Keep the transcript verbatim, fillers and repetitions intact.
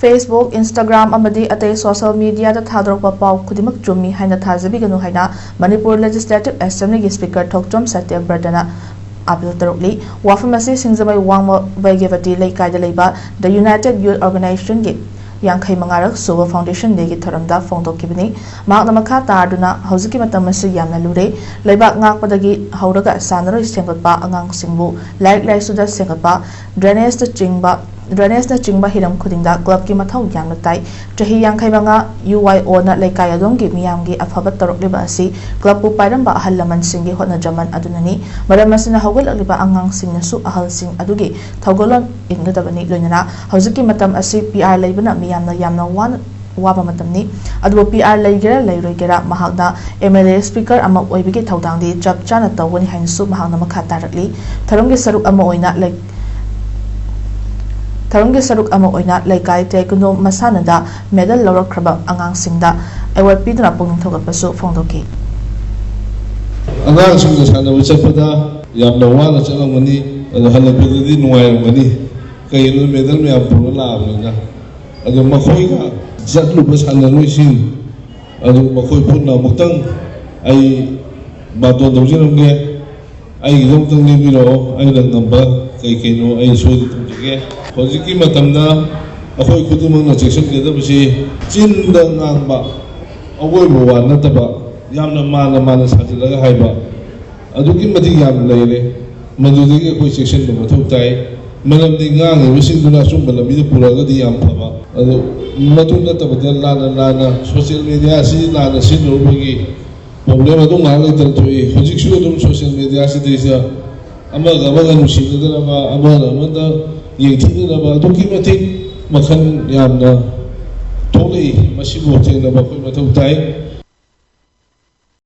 Facebook, Instagram ꯑꯃꯗꯤ ꯑꯇꯩ social mediaꯗ ꯊꯥꯗꯣꯔꯛꯄ ꯄꯥꯎ ꯈꯨꯗꯤꯡꯃꯛ ꯆꯨꯝꯃꯤ ꯍꯥꯏꯅ ꯊꯥꯖꯕꯤꯒꯅꯨ ꯍꯥꯏꯅ ꯃꯅꯤꯄꯨꯔ Legislative Assemblyꯒꯤ Speaker ꯊꯣꯛꯆꯣꯝ ꯁꯇ꯭ꯌꯕ꯭ꯔꯇꯅ ꯑꯥꯄꯤꯜ ꯇꯧꯔꯛꯂꯤ꯫ ꯋꯥꯐꯝ ꯑꯁꯤ ꯁꯤꯡꯖꯃꯩ ꯋꯥꯡꯃ ꯕꯩꯒ꯭ꯌꯕꯇꯤ ꯂꯩꯀꯥꯏꯗ ꯂꯩꯕ The United Youth Organizationꯒꯤ ꯌꯥꯡꯈꯩ ꯃꯉꯥꯔꯛ ꯁꯨꯕ foundation dayꯒꯤ ꯊꯧꯔꯝꯗ ꯐꯣꯡꯗꯣꯛꯈꯤꯕꯅꯤ꯫ ꯃꯍꯥꯛꯅ ꯃꯈꯥ ꯇꯥꯗꯨꯅ, ꯍꯧꯖꯤꯛꯀꯤ ꯃꯇꯝ ꯑꯁꯤ ꯌꯥꯝꯅ ꯂꯨꯔꯦ꯫ ꯂꯩꯕꯥꯛ ꯉꯥꯛꯄꯗꯒꯤ ꯍꯧꯔꯒ ꯁꯥꯟꯅꯔꯣꯏ ꯁꯦꯝꯒꯠꯄ, ꯑꯉꯥꯡꯁꯤꯡꯕꯨ ꯂꯥꯏꯔꯤꯛ ꯂꯥꯏꯁꯨꯗ ꯁꯦꯝꯒꯠꯄ, drainageꯇ ꯆꯤꯡꯕ, drainageꯅ ꯆꯤꯡꯕ ꯍꯤꯔꯝ ꯈꯨꯗꯤꯡꯗ clubꯀꯤ ꯃꯊꯧ ꯌꯥꯝꯅ ꯇꯥꯏ꯫ ꯆꯍꯤ ꯌꯥꯡꯈꯩ ꯃꯉꯥ UYOꯅ ꯂꯩꯀꯥꯏ ꯑꯗꯣꯝꯒꯤ ꯃꯤꯌꯥꯝꯒꯤ ꯑꯐꯕ ꯇꯧꯔꯛꯂꯤꯕ ꯑꯁꯤ clubꯄꯨ ꯄꯥꯏꯔꯝꯕ ꯑꯍꯜ ꯂꯃꯟꯁꯤꯡꯒꯤ ꯍꯣꯠꯅꯖꯃꯟ ꯑꯗꯨꯅꯅꯤ꯫ ꯃꯔꯝ ꯑꯁꯤꯅ ꯍꯧꯒꯠꯂꯛꯂꯤꯕ ꯑꯉꯥꯡꯁꯤꯡꯅꯁꯨ ꯑꯍꯜꯁꯤꯡ ꯑꯗꯨꯒꯤ ꯊꯧꯒꯜꯂꯣꯟ ꯏꯟꯒꯗꯕꯅꯤ꯫ ꯂꯣꯏꯅꯅ ꯍꯧꯖꯤꯛꯀꯤ ꯃꯇꯝ ꯑꯁꯤ PR ꯂꯩꯕꯅ ꯃꯤꯌꯥꯝꯅ ꯌꯥꯝꯅ ꯋꯥꯅ ꯋꯥꯕ ꯃꯇꯝꯅꯤ꯫ ꯑꯗꯨꯕꯨ PR ꯂꯩꯒꯦꯔꯥ ꯂꯩꯔꯣꯏꯒꯦꯔꯥ, ꯃꯍꯥꯛꯅ MLA speaker ꯑꯃ ꯑꯣꯏꯕꯒꯤ ꯊꯧꯗꯥꯡꯗꯤ ꯆꯞ ꯆꯥꯅ ꯇꯧꯒꯅꯤ ꯍꯥꯏꯅꯁꯨ ꯃꯍꯥꯛꯅ ꯃꯈꯥ ꯇꯥꯔꯛꯂꯤ꯫ ꯊꯧꯔꯝꯒꯤ ꯁꯔꯨꯛ ꯑꯃ ꯑꯣꯏꯅ ꯂꯩ-, ꯊꯧꯔꯝꯒꯤ ꯁꯔꯨꯛ ꯑꯃ ꯑꯣꯏꯅ ꯂꯩꯀꯥꯏ ꯇꯥꯏꯀꯨꯟꯗꯣ ꯃꯁꯥꯟꯅꯗ medal ꯂꯧꯔꯛꯈ꯭ꯔꯕ ꯑꯉꯥꯡꯁꯤꯡꯗ award ꯄꯤꯗꯨꯅ ꯄꯨꯛꯅꯤꯡ ꯊꯧꯒꯠꯄꯁꯨ ꯐꯣꯡꯗꯣꯛꯈꯤ꯫ ꯑꯉꯥꯡꯁꯤꯡꯅ ꯁꯥꯟꯅꯕ ꯆꯠꯄꯗ ꯌꯥꯝꯅ ꯋꯥꯅ ꯆꯠꯂꯝꯒꯅꯤ, ꯑꯗꯣ ꯍꯜꯂꯛꯄꯗꯗꯤ ꯅꯨꯡꯉꯥꯏꯔꯝꯒꯅꯤ꯫ ꯀꯩꯒꯤꯅꯣꯗ medal ꯃꯌꯥꯝ ꯄꯨꯔ ꯂꯥꯛꯑꯕꯅꯤꯅ꯫ ꯑꯗꯣ ꯃꯈꯣꯏꯒ ꯆꯠꯂꯨꯕ ꯁꯥꯟꯅꯔꯣꯏꯁꯤꯡ ꯑꯗꯨ ꯃꯈꯣꯏ ꯄꯨꯟꯅ ꯑꯃꯨꯛꯇꯪ ꯑꯩ ꯕꯥꯇꯣꯟ ꯇꯧꯖꯔꯝꯒꯦ꯫ ꯑꯩꯒꯤꯗꯃꯛꯇꯪ ꯂꯦꯡꯕꯤꯔꯛꯑꯣ, ꯑꯩꯅ ꯉꯝꯕ ꯀꯩ ꯀꯩꯅꯣ ꯑꯩ ꯁꯣꯏꯗꯅ ꯇꯧꯖꯒꯦ꯫ ꯍꯧꯖꯤꯛꯀꯤ ꯃꯇꯝꯗ ꯑꯩꯈꯣꯏ ꯈꯨꯗꯤꯡꯃꯛꯅ ꯆꯦꯛꯁꯤꯟꯒꯗꯕꯁꯤ ꯆꯤꯟꯗ ꯉꯥꯡꯕ, ꯑꯋꯣꯏꯕ ꯋꯥ ꯅꯠꯇꯕ, ꯌꯥꯝꯅ ꯃꯥꯟꯅ ꯃꯥꯟꯅ ꯁꯥꯖꯤꯜꯂꯒ ꯍꯥꯏꯕ, ꯑꯗꯨꯛꯀꯤ ꯃꯇꯤꯛ ꯌꯥꯝꯅ ꯂꯩꯔꯦ꯫ ꯃꯗꯨꯗꯒꯤ ꯑꯩꯈꯣꯏ ꯆꯦꯛꯁꯤꯟꯕ ꯃꯊꯧ ꯇꯥꯏ꯫ ꯃꯔꯝꯗꯤ ꯉꯥꯡꯉꯤꯕꯁꯤꯡꯗꯨꯅ ꯑꯆꯨꯝꯕ ꯂꯝꯕꯤꯗ ꯄꯨꯔꯛꯑꯒꯗꯤ ꯌꯥꯝ ꯐꯕ, ꯑꯗꯨ ꯃꯗꯨ ꯅꯠꯇꯕꯗ ꯂꯥꯟꯅ ꯂꯥꯟꯅ social media ꯑꯁꯤ ꯂꯥꯟꯅ ꯁꯤꯖꯤꯟꯅꯔꯨꯕꯒꯤ problem ꯑꯗꯨꯝ ꯉꯥꯏꯍꯥꯛ ꯂꯩꯇꯅ ꯊꯣꯛꯏ꯫ ꯍꯧꯖꯤꯛꯁꯨ ꯑꯗꯨꯝ social media ꯁꯤꯗꯩꯁꯤꯗ ꯑꯃꯒ ꯑꯃꯒ ꯅꯨꯡꯁꯤꯅꯗꯅꯕ, ꯑꯃꯅ ꯑꯃꯗ ꯌꯦꯡꯊꯤꯅꯅꯕ ꯑꯗꯨꯛꯀꯤ ꯃꯇꯤꯛ ꯃꯈꯜ ꯌꯥꯝꯅ ꯊꯣꯛꯂꯛꯏ꯫ ꯃꯁꯤꯕꯨ ꯍꯛꯊꯦꯡꯅꯕ ꯑꯩꯈꯣꯏ ꯃꯊꯧ ꯇꯥꯏ꯫